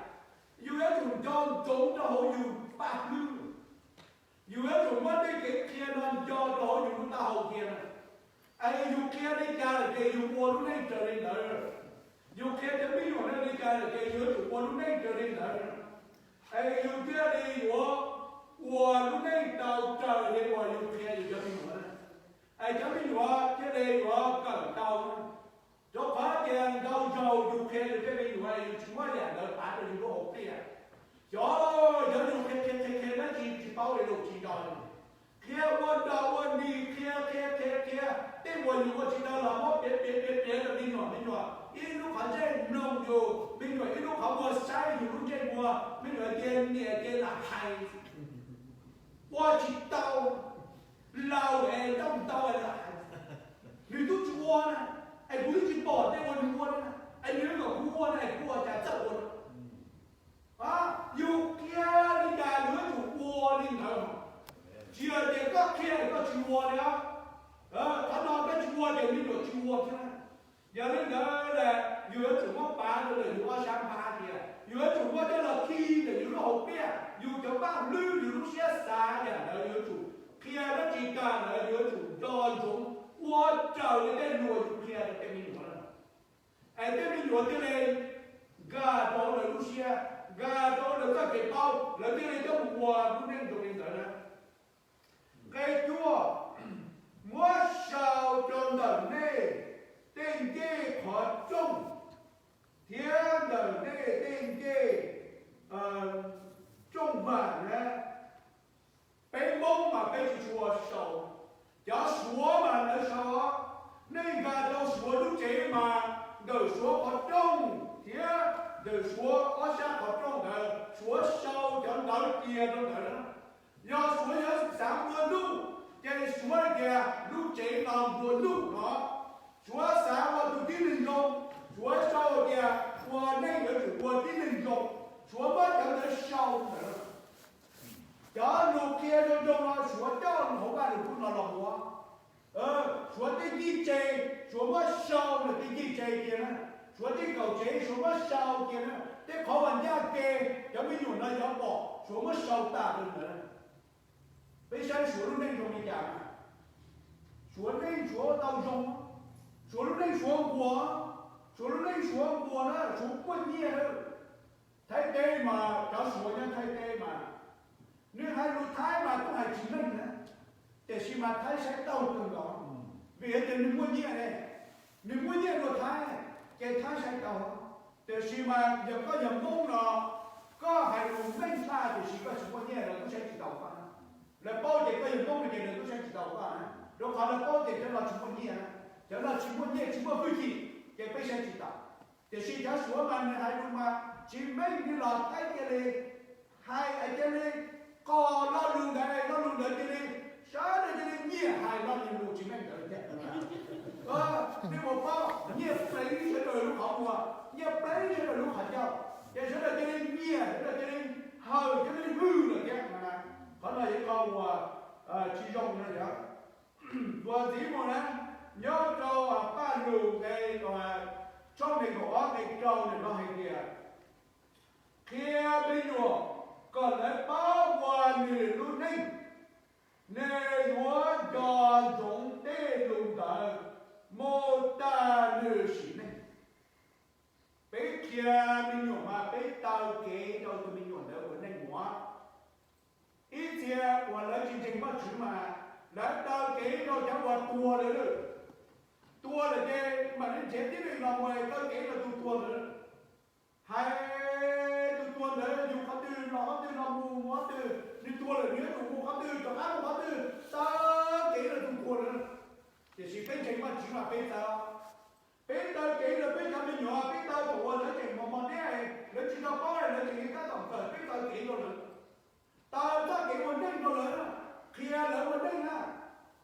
Yus yuav tsum nco ntsoov rau hauv yus paj hlwb. Yus yuav tsum muab tej kev qhia no nco rau hauv yus lub taub hau tiag na. Es yus qhia li cas lawm ces yus ua lub neej raws li ntawd. Yus qhia cov me nyuam no li cas lawm ces yus yuav tsum ua lub neej raws li ntawd. Es yus thiaj li yuav ua lub neej tau raws li uas yus qhia yus cov me nyuam na. Es cov me nyuam thiaj li yuav kawm tau. Rau qhov tias ntau zaus yus qhia yus tej me nyuam yus tsis muab yam ntawd pav rau yus lub hauv pliaj. Xyov cov yus qhia qhia qhia qhia dab tsi tsis paub li lus tsis nco li. Qhia ua nrog ua nrig qhia qhia qhia qhia, tej uas yus ua tsis tau los muab piav piav piav piav rau me nyuam, me nyuam ib lub qhov ntsej mloog yus, me nyuam ib lub qhov muag saib yus lub ntsej muag, me nyuam ces niam ces lam hais, ua tsis tau, laus es nrauj ntau es lam hais, nws twb tsis ua na, es kuv twb tsis pom tej uas nws ua na, es nws kom kuv ua na es kuv ua cas txawj ua na. Yus qhia li cas yus yuav tsum ua li ntawd. Tsis yog tias koj qhia es koj tsis ua li os. Qhov no koj tsis ua ces me nyuam tsis ua thiab. Yog li ntawd yus yuav tsum muab pav rau ntawm yus ob sab npab tias yus yuav tsum muab coj los khi ntawm yus lub hauv pliaj, yus cov paj hlwb yus lub siab xav yam ntawd yus yuav tsum qhia dab tsi tag ntawd yus yuav tsum nco ntsoov ua raws li tej lus yus qhia rau tej me nyuam lawm. Es tej me nyuam thiaj li nkag rau lawv lub siab, nkag rau lawv txoj kev paub, lawv thiaj li tau mus ua lub neej zoo li ntawd na. Nqe cuaj, muab sau rau ntawm nej tej ncej qhov rooj thiab ntawm nej tej ncej rooj vag na. Peb Hmoob mas peb tsis tshua sau, cov Suav mas lawv sau. Nej nkag rau Suav lub tsev mas ntawm Suav qhov rooj thiab ntawm Suav ob sab qhov rooj ntawd Suav sau cov ntawv cia rau ntawd. Yog Suav yuav xav nplua nuj ces Suav tias lub tsev no nplua nuj no. Suav xav ua tus tib neeg zoo, Suav sau tias ua neej yuav tsum ua tib neeg zoo. Suav muab cov ntawd sau ntawd. Cov lus qhia zoo zoo no Suav coj hauv Vajluskub no los ua. Suav tej ncej tsev Suav muab sau lawm, tej ncej tsev cia na, Suav tej kaum tsev Suav muab sau cia na, tej qhov uas ncaj ke cov me nyuam no yuav pom Suav muab sau tas rau ntawd. Peb saib Suav lub neej zoo li cas. Suav neej Suav tau zoo, Suav lub neej Suav nquag, Suav lub neej Suav nquag na, Suav muaj nyiaj lawm. Thaib teb mas cov Suav nyob Thaib teb mas nws hais lus Thaib mas kuj hais tsis meej na, tiam sis mas Thaib saib tau kawg nkaus, vim tias nws muaj nyiaj ne, nws muaj nyiaj dua Thaib, ces Thaib saib tau. Tiam sis mas yog koj yog Hmoob no, koj hais lus meej tshaj tiam sis koj tsis muaj nyiaj lawv kuj saib tsis taus koj. Lawv paub tias koj yog Hmoob no ces lawv kuj saib tsis taus koj na, rau qhov lawv paub tias cov no tsis muaj nyiaj, cov no tsis muaj nyiaj tsis muaj hwj chim, ces peb saib tsis taus. Tiam sis cov Suav mas nws hais lus mas tsis meej li los Thaib cia li hais, cia li qog lo lus ntawd, lo lus ntawd cia li, sawv daws cia li nyiam hais lo lus tsis meej ntawd. Nej puas paub, nyiaj pleev sawv daws lub qhov muag, nyiaj pleev sawv daws lub qhov ncauj, ces sawv daws cia li nyiam, sawv daws cia li hawm, cia li hwj lawm thiab. Qhov no yog ib qho uas tsis zoo na yog. Tus ntxiv mus na, nyob rau Paj Lug nqe, tshooj nees nkaum ob nqe rau nim no hais tias, qhia me nyuam kom lawv paub ua nws lub neej, nws yuav nco ntsoov tej lus ntawd mus tas nws sim neej. Peb qhia me nyuam mas peb taw kev rau tus me nyuam ntawd ua neej mus. Ib txhia uas lawv tsis ntseeg Vajtswv mas lawv taw kev rau cov uas tuag lawm. Tuag lawm ces mam li nrhiav tib neeg los mus taw kev rau tus tuag ntawd. Hais tus tuag ntawd yug qhov twg los qhov twg, los mus mus qhov twg, nws tuag lawm nws yuav tsum mus qhov twg, rov qab mus qhov twg, taw kev rau tus tuag ntawd. Tiam sis peb ntseeg Vajtswv mas peb taw, peb taw kev rau peb cov me nyuam, peb taw thaum uas lawv tseem mos mos thiab, lawv tsis tau paub, lawv tseem tab tom kawm, peb taw kev rau lawv, taw txoj kev ua neej rau lawv, qhia lawv ua neej na.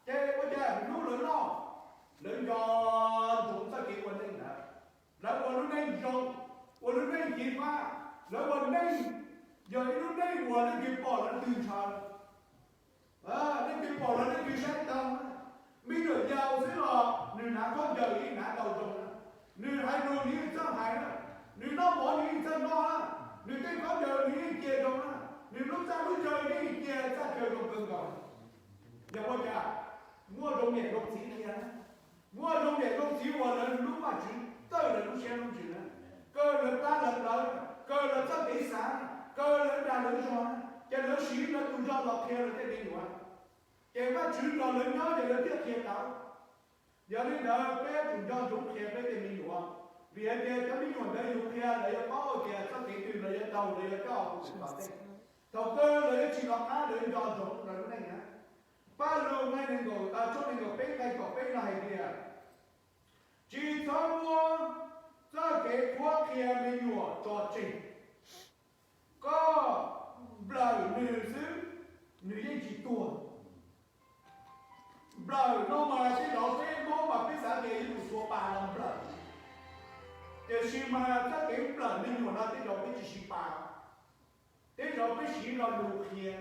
Ces ua cas hnub lawv loj, lawv nco ntsoov txoj kev ua neej ntawd, lawv ua lub neej zoo, ua lub neej ci fab, lawv ua neej yog ib lub neej uas leej twg pom leej twg ntshaw. Leej twg pom los leej twg saib tau. Me nyuam yaus xwb los nws hnav khaub ncaws nws hnav tau zoo na, nws hais lus nws yeej txawj hais na, nws noj mov nws yeej txawj noj na, nws tej khaub ncaws nws yeej cia zoo na, nws lub txaj lub chaw nws yeej cia txaj chaw zoo kawg nkaus. Yog ua cas? Muaj zoo niam zoo txiv qhia, muaj zoo niam zoo txiv uas lawv hlub Vajtswv, kaw lawv lub siab lub ntsws na, kaw lawv plab lawv plawv, kaw lawv txoj kev xav, kaw lawv dag lawv zog, ces lawv siv lawv tus zog los qhia lawv tej me nyuam, ces Vajtswv nrog lawv nyob ces lawv thiaj qhia tau. Yog li ntawd peb yuav tsum nco ntsoov qhia peb tej me nyuam, vim hais tias cov me nyuam ntawd yus qhia lawv yuav paub tias txoj kev twg lawv yuav taug, lawv yuav coj mus tom ntej. Thaum kawg lawv yuav tsis lov qab, lawv yuav nco ntsoov lawv lub neej na. Paj Lug nqe nees nkaum, tshooj nees nkaum peb nqe kaum peb no hais tias, tsis txhob muab txoj kev qhuab qhia me nyuam tso tseg. Koj nplawm nws xwb, nws yeej tsis tuag. Nplawm no mas tej zaum peb Hmoob mas peb xav tias yuav tsum xuas pas los nplawm, tiam sis mas txoj kev nplawm me nyuam no tej zaum peb tsis siv pas, tej zaum peb siv lo lus qhia,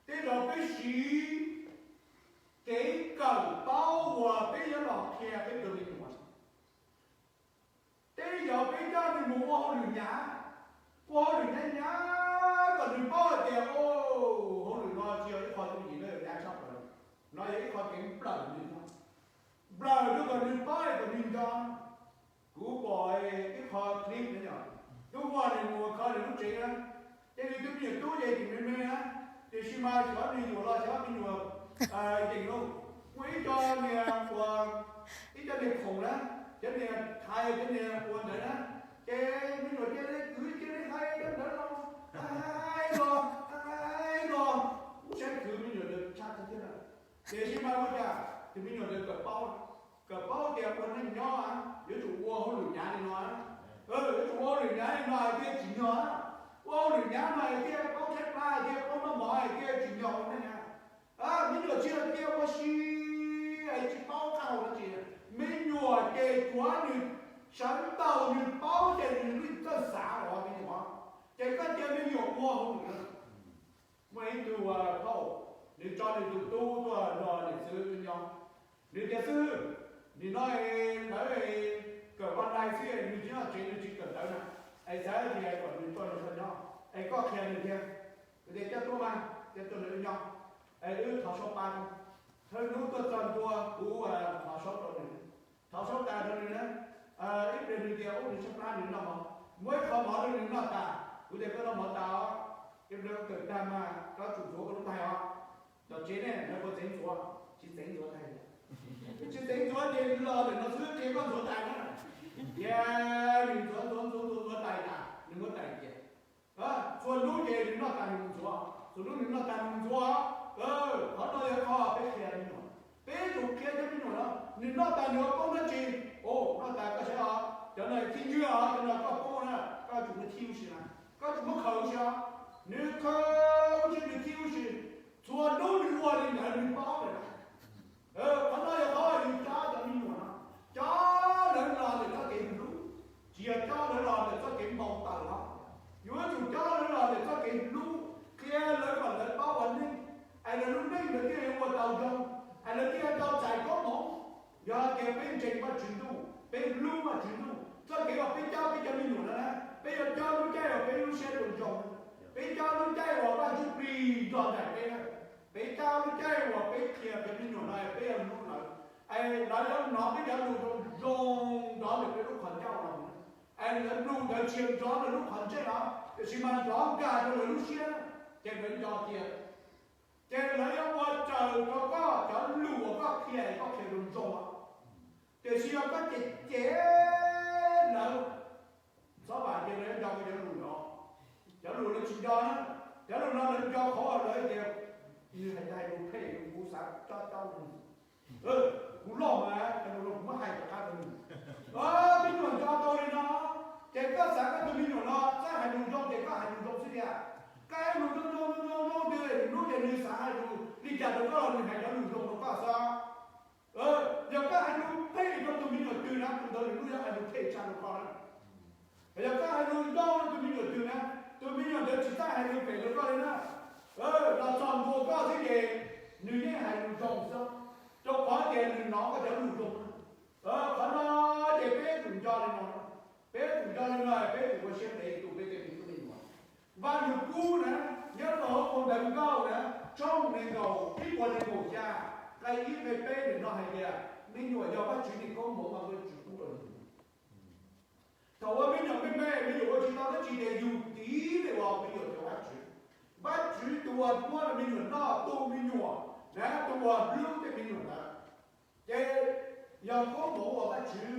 tej zaum peb siv kev kawm paub uas peb yuav los qhia peb tus me nyuam. Tej zaum peb coj nws mus ua hauj lwm nyab, ua hauj lwm nyab nyab kom nws paub hais tias, o, hauj lwm no tsis yog ib qho yooj yim, no yog nyab tshaj plaws, no yog ib qho kev nplawm nws no, nplawm nws kom nws paub kom nws nco. Kuv pom ib qho clip no, twb muaj nws mus kho nws lub mas xyov nws yuam los xyov me nyuam yeej lauj. Muaj ib co niag ua, ib co niag khoom na, cov niag thaiv cov niag ua ntawd na, ces me nyuam cia li kwv cia li hais cov ntawd los, hais los hais los, kuv saib kwv me nyuam ntawd tshaj tag thiab na. Tiam sis mas ua cas tus me nyuam ntawd kawm paub, kawm paub tias ua neej nyob yuav tsum ua hauj lwm hnyav li no, yuav tsum ua hauj lwm hnyav li no hais tias tsim nyog, ua hauj lwm hnyav no hais tias paub tshaib plab hais tias paub noj mov hais tias tsim nyog ua neej na. Me nyuam tsis hais tias ua si es tsis paub qab hau dab tsi, me nyuam ces tsuav nws sawv ntaus nws paub ces nws yeej txawj xav los me nyuam, ces koj cia me nyuam ua hauj lwm na. Muaj ib tug phauj, nws tso nws tus tub tuaj nrog niam txiv wb nyob. Nws tias, xib hwb, nim no lawv kawm online xwb, nws tsis nyob tsev nws tsis kawm ntawv na, es xav tias kom nws tuaj nrog koj nyob es koj qhia nws thiab. Kuv tias coj tuaj mas, coj tuaj nrog wb nyob, es wb thov suab pab. Thawj hnub tuaj txog ntua kuv thov suab rau nws, thov suab tas rau nws na. Ib pliag nws tias ub nws tshaib plab nws noj mov, muab ib qho mov rau nws noj tas, kuv tias koj noj mov tas os, ib pliag kawm tag mas koj tsum ntxuav koj lub tais os. Tom tsev ne lawv puas txeev ntxuav? Tsis txeev ntxuav tais. Tsis txeev ntxuav ces los ntawm no xwb qhia koj ntxuav tais na. Ces nws ntxuav ntxuav ntxuav ntxuav tais tas nws muab tais cia. Txhua hnub ces nws noj tas nws mus ntxuav, txhua hnub nws noj tas nws mus ntxuav. Qhov no yog qhov peb qhia me nyuam, peb yuav tsum qhia cov me nyuam no, nws noj tas nws ua poob dab tsi. Noj tas koj saib os, cov no thib ywg os, cov no koj poob na, koj tsum muab thib huv si na, koj tsum muab khaws huv si os. Nws khaws huv si nws thib huv si, txhua hnub nws ua li ntawd nws paub lawm na. Qhov no yog qhov yus coj cov me nyuam no, coj lawv los ntawm txoj kev hlub, tsis yog coj lawv los ntawm txoj kev npau taws os. Yuav tsum coj lawv los ntawm txoj kev hlub, qhia lawv kom lawv paub ua neej, es lawv lub neej lawv thiaj yuav ua tau zoo, es lawv thiaj yuav tau txais koob hmoov. Yog hais tias peb ntseeg Vajtswv ntuj, peb hlub Vajtswv ntuj, txoj kev uas peb coj peb cov me nyuam no na, peb yuav coj lub caij uas peb lub siab zoo zoo, peb coj lub caij uas Vajtswv plig nrog nraim peb, peb coj lub caij uas peb qhia peb me nyuam no peb yuav hlub lawv, es lawv yuav hnov peb cov lus zoo zoo nrov ntawm peb lub qhov ncauj no, es lawv lus ntawd tsis yog nrov rau lub qhov ntsej os, tiam sis mas nrov nkag rau lawv lub siab, ces lawv nco tias, ces lawv yuav ua raws rau koj cov lus uas koj qhia, koj qhia zoo zoo. Tiam sis yog koj cem cem lawv, txhob vam tias lawv nco koj cov lus no, cov lus lawv tsis nco na, cov lus no lawv nco qhov lawv tias nws hais hais lus phem, kuv xav cob cob nws. Kuv loj mas cov lus no kuv muab hais rov qab rau nws. Me nyuam nco tau li no, ces koj xav koj tus me nyuam no txawj hais lus zoo ces koj hais lus zoo xwb tiag. Koj hais lus zoo zoo zoo zoo zoo twg lwm hnub ces nws xav hais lus li cas rau koj los nws hais cov lus zoo rau koj xwb. Yog koj hais lus phem rau tus me nyuam twg na, tus ntawd lwm hnub yuav hais lus phem tshaj rau koj na. Yog koj hais lus zoo rau tus me nyuam twg na, tus me nyuam ntawd tsis txawj hais lus phem rau koj li na. Los txog ntua koj xwb ces nws yeej hais lus zoo xwb, rau qhov tias nws hnov koj cov lus zoo. Qhov no ces peb tsum nco li no, peb tsum nco li no, peb tsum ua siab ntev tu peb tej me tub me nyuam. Vaj Lug Kub na, nyob rau hauv phau Ntawv Nkauj na, tshooj nees nkaum, ib puas nees nkaum xya, nqe ib nqe peb ntawm no hais tias me nyuam yog Vajtswv tej koob hmoov uas Vajtswv pub rau yus. Thaum ua me nyuam me me, me nyuam ua tsis tau dab tsi ces yus tiv li uas me nyuam cov Vajtswv. Vajtswv tus uas muab me nyuam noj, tu me nyuam na, tus uas hlub tej me nyuam ntawd. Ces yog koob hmoov uas Vajtswv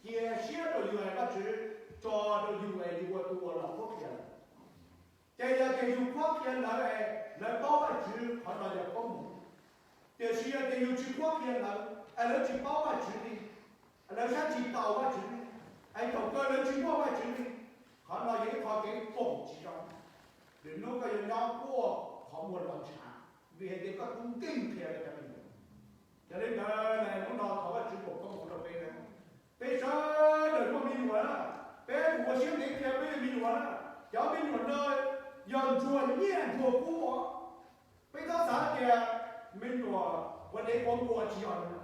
cia siab rau yus es Vajtswv tso rau yus es yus ua tus uas los qhuab qhia lawv. Ces yog tias yus qhuab qhia lawv es lawv paub Vajtswv, qhov no yog koob hmoov. Tiam sis yog tias yus tsis qhuab qhia lawv es lawv tsis paub Vajtswv li, lawv saib tsis taus Vajtswv li, es thaum kawg lawv tsis muaj Vajtswv li, qhov no yog ib qho kev foom tsis zoo. Lwm hnub koj yuav nyob quaj qhov muag los ntshav, vim hais tias koj tub nkeeg qhia rau cov me nyuam. Yog li ntawd hnub no thov Vajtswv foom koob hmoov rau peb na. Peb sawv daws muaj me nyuam na, peb mus ua siab ntev qhia peb cov me nyuam na. Cov me nyuam no yog ntsuag nyiaj ntsuag kub. Peb txhob xav tias me nyuam ua dev ua npua tsis yog li.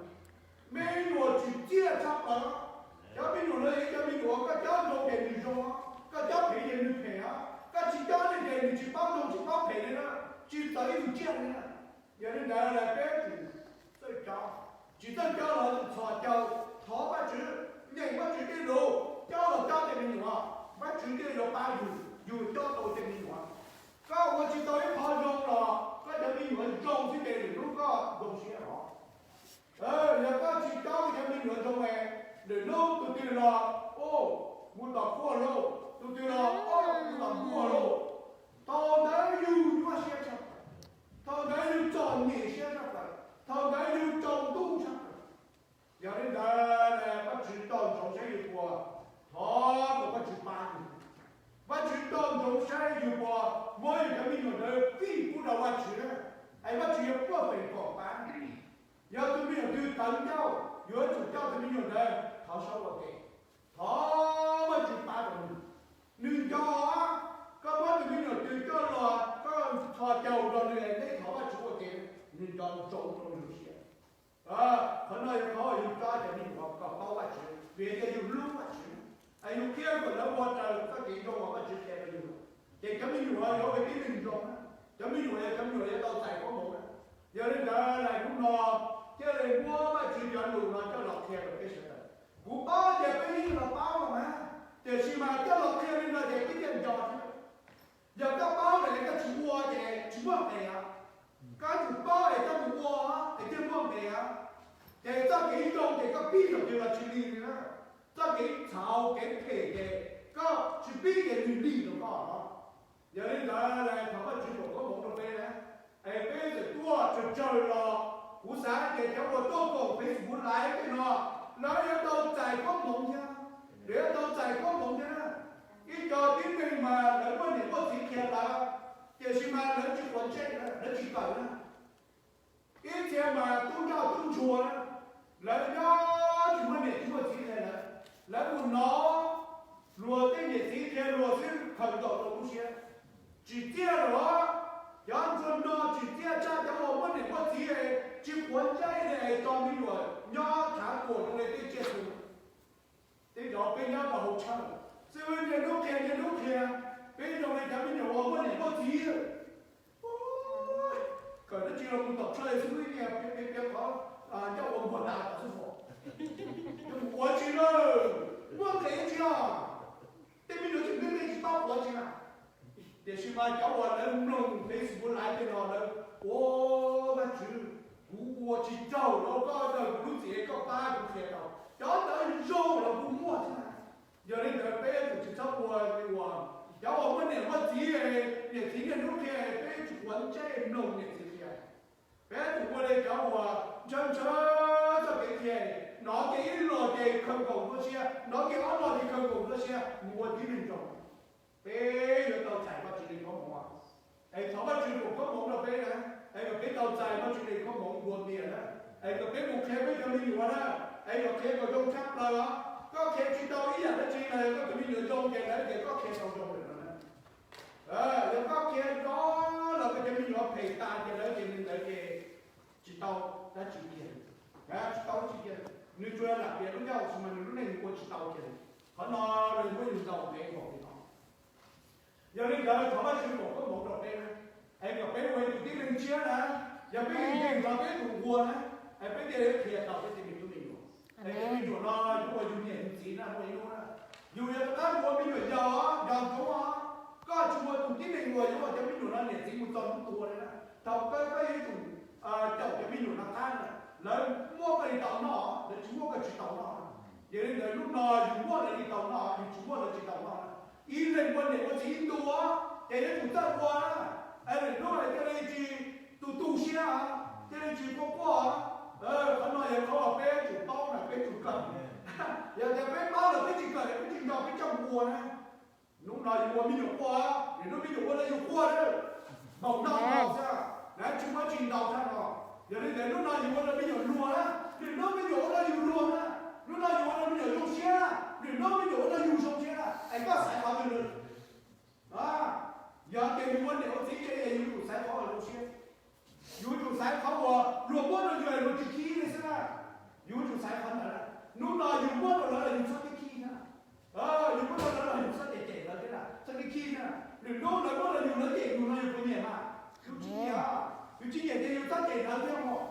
Me nyuam tsim txiaj tshaj plaws. Cov me nyuam no yog cov me nyuam koj cob zoo ces nws zoo, koj cob phem ces nws phem os, koj tsis cob li ces nws tsis paub zoo tsis paub phem li na, tsis txawv ib tug tsiaj li na. Yog li ntawd peb tsis txawj cob, tsis txawj cob los txhos caug, thov Vajtswv, nyeem Vajtswv tej lus, cob los cob tej me nyuam, Vajtswv thiaj yuav pab yus, yus cob tau tej me nyuam. Koj ua tsis tau ib qho zoo los koj cov tus twg los, o, mus tom kuaj lauj, tus twg los, o, mus tom kuaj lauj. Thaum ntawd yus nyuaj siab tshaj plaws, thaum ntawd yus txom nyem siab tshaj plaws, thaum ntawd yus tsaus ntuj tshaj plaws. Yog li ntawd, Vajtswv nco ntsoov saib yus puas, thov kom Vajtswv pab yus. Vajtswv nco ntsoov saib yus puas muab yus cov me nyuam ntawd fij pub rau Vajtswv, es Vajtswv yuav puaj feem kom pab. Yog tus me nyuam twg tawv ncauj, yuav tsum coj tus me nyuam ntawd thov saub ua ke, thov Vajtswv pab rau nws. Nws nco, koj muab tus me nyuam twg coj los, koj tho caug rau nws es neb thov Vajtswv ua ke, nws nco ntsoov rau nws lub siab. Qhov no yog qhov yus coj cov me nyuam kom paub Vajtswv, vim tias yus hlub Vajtswv, es yus qhia kom lawv ua raws txoj kev zoo uas Vajtswv qhia rau yus. Ces cov me nyuam yuav ua tib neeg zoo na, cov me nyuam yog cov me nyuam yuav tau txais koob hmoov na. Yog li ntawd, hnub no thiaj li muab Vajtswv cov lus no coj los qhia rau peb sawv daws. Kuv paub tias peb yeej los paub los mas, tiam sis mas coj los qhia li no ces peb thiaj nco thiab. Yog koj paub lawm es koj tsis ua ces tsis muaj nqis os. Koj yuav tsum paub es koj mus ua es thiaj muaj nqis os. Ces txoj kev zoo ces koj pib thaum twg los tsis lig li na. Txoj kev txhaum kev phem ces koj tsis pib ces nws lig rau koj os. Yog li ntawd, thov Vajtswv foom koob hmoov rau peb na, es peb txawm tuaj tsawg tsawg los kuv xav tias cov uas tuaj koom Facebook Live tej no, lawv yuav tau txais koob hmoov thiab, lawv yuav tau txais koob hmoov thiab na. Ib co tib neeg mas lawv muaj niam muaj txiv qhia lawv, tiam sis mas lawv tsis quav ntsej, lawv tsis kawm na. Ib txhia mas tub ncauj tub ntsuag na, lawv nyob tsis muaj niam tsis muaj txiv qhia lawv, lawv mus hnov luag tej niam txiv qhia luag xwb khaws nkaus rau lub siab. Tsim txiaj los, cov ntsuag no tsim txiaj tshaj cov uas muaj niam muaj txiv, tsis quav ntsej li es tso me nyuam nyob tshav tuam zoo li tej tsiaj txhu. Tej zaum peb nyob rau hauv tshawj, xib hwb niaj hnub qhia niaj hnub qhia, peb zoo li cov me nyuam uas muaj niam muaj txiv. Kawm dab tsi los mus tom tshawj xwb, ib niag piav piav qhov ncauj ua npuag tas tom xwb pom. Yuav mus ua tsi lawm, muaj nqis tsi os. Tej me nyuam tseem me me tsis paub ua tsi na. Tiam sis mas cov uas lawv mloog Facebook Live tej no lawv, ua, Vajtswv, kuv ua tsis raug los koj daws kuv lub txim, koj pab kuv qhia tau. Cov ntawd zoo los kuv muaj thiab na. Yog li ntawd peb yuav tsum tsis txhob ua li uas cov uas muaj niam muaj txiv, niam txiv niaj hnub qhia, peb yuav tsum quav ntsej mloog niam txiv qhia. Peb yuav tsum ua li cov uas ntshaw ntshaw txoj kev qhia, hnov kev ib los ces khaws nkaus nruab siab, hnov kev ob los ces khaws nkaus nruab siab mus ua tib neeg zoo. Peb yuav tau txais Vajtswv li koob hmoov. Es thov Vajtswv foom koob hmoov rau peb na, es kom peb tau txais Vajtswv li koob hmoov dua ntiag na, es kom peb mus qhia peb cov me nyuam na, es kom qhia kom zoo tshaj plaws os. Koj qhia tsis tau ib yam dab tsi los yog koj cov me nyuam zoo ces lawv tias koj qhia tau zoo lawm no na. Yog koj qhia zoo los koj cov me nyuam phem tas ces lawv tias li ntawd ces tsis tau dab tsi kiag, tsis tau dab tsi kiag. Nws tsuas lam piav lub ncauj tab sis mas nws lub neej nws ua tsis tau kiag li. Qhov no nws muab yus ntaus ntev npaum li no. Yog li ntawd thov Vajtswv foom koob hmoov rau peb na, es kom peb ua tus tib neeg tshiab na. Yog peb yeej yeej los peb tus nquag na, es peb thiaj li qhia tau peb tej me tub me nyuam. Es cov me nyuam no yuav ua yus niam yus txiv na, muaj ib hnub na yus yuav rov qab mus ua me nyuam yaus, yog ntxuav koj tsis ua tus tib neeg uas yuav ua cov me nyuam no niam txiv mus txog hnub tuag li na. Thaum kawg koj yuav tsum caum cov me nyuam no qab na, lawv muaj koj li tau noj, lawv tsis muaj koj tsis tau noj. Yog li ntawd hnub no yus muaj lawv li tau noj, yus tsis muaj lawv tsis tau noj. Ib leeg ua niam ua txiv ib ntus ces yuav tsum txawj ua na, es lwm hnub thiaj li tsis tu tu siab, thiaj li tsis quaj quaj. Qhov no yog qhov uas peb yuav tsum paub na, peb yuav tsum kawm. Yog tias peb paub lawm peb tsis kawm, peb tsis nco peb coj mus ua na, hnub no yus ua me nyuam quaj, lwm hnub me nyuam ua rau yus quaj na. Npaum no xwb, tsis muaj tsis ntau thiab no. Yog li ntawd hnub no yus ua rau me nyuam luag na, lwm hnub me nyuam ua rau yus luag na. Hnub no yus ua rau me nyuam zoo siab, lwm hnub me nyuam ua rau yus zoo siab na. Es koj xaiv qhov twg? Yog tias yus ua niam ua txiv ces yus yuav tsum xaiv qhov uas zoo siab, yus yuav tsum xaiv qhov uas luag muab rau yus luag tsis khib li xwb na. Yus yuav tsum xaiv qhov ntawd. Hnub no yus muab rau lawv los yus txhob khib thiab na. Yus muab rau lawv los yus txhob cem cem lawv thiab na, txhob khib thiab na. Lwm hnub lawv muab rau yus lawv cem yus no yus puas nyiam mas? Yus tsis nyiam, yus tsis nyiam ces yus txhob cem lawv thiab os.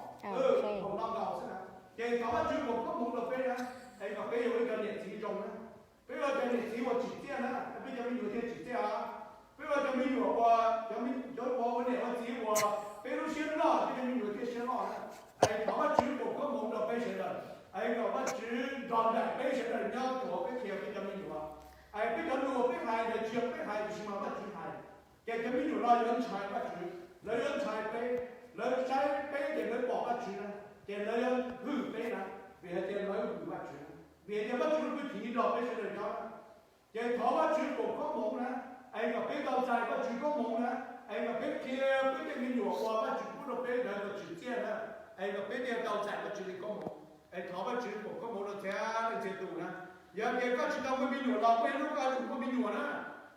Thaum no nkaus xwb na. Ces thov Vajtswv foom koob hmoov rau peb na, es kom peb yuav ua ib cov niam txiv zoo na. Peb ua cov niam txiv uas tsim txiaj na, peb cov me nyuam thiaj tsim txiaj os. Peb ua cov me nyuam uas, cov uas ua niam ua txiv uas peb lub siab loj, peb cov me nyuam thiaj siab loj na. Es thov Vajtswv foom koob hmoov rau peb sawv daws. Es kom Vajtswv nrog nraim peb sawv daws nyob thaum peb qhia peb cov me nyuam. Es peb cov lus peb hais ntawd tsis yog peb hais, tiam sis mas Vajtswv hais. Ces cov me nyuam no yuav ntshai Vajtswv, lawv yuav ntshai peb, lawv saib peb ces lawv pom Vajtswv na, ces lawv yuav hwm peb na, vim hais tias lawv hwm Vajtswv na, vim hais tias Vajtswv lub hwj chim nrog peb sawv daws nyob na. Ces thov Vajtswv foom koob hmoov na, es kom peb tau txais Vajtswv koob hmoov na, es kom peb qhia peb tej me nyuam uas Vajtswv pub rau peb ntawd kom tsim txiaj na, es kom peb thiaj tau txais Vajtswv li koob hmoov. Es thov Vajtswv foom koob hmoov rau txhia leej txhia tus na. Yog tias koj tsis tau muaj me nyuam los muaj ib hnub koj yuav tsum muaj me nyuam na.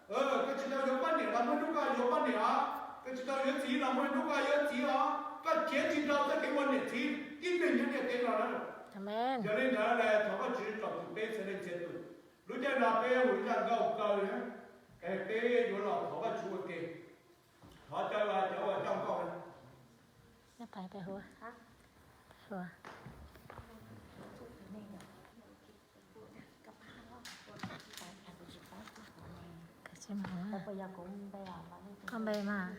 Koj tsis tau yuav poj niam los muaj ib hnub koj yuav poj niam os. Koj tsis tau yuav txiv los muaj ib hnub koj yuav txiv os. Koj khiav tsis tau txoj kev ua niam txiv tib neeg nyob ntiaj teb no na. Yog li ntawd thov Vajtswv tsom kwm peb txhia leej txhia tus. Lub caij no peb hu zaj nkauj kaw na, es peb yuav los thov Vajtswv ua ke. Thov caw cov uas coj nkauj na. Koj npe mas.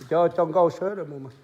Cov coj nkauj sawv daws mus mas.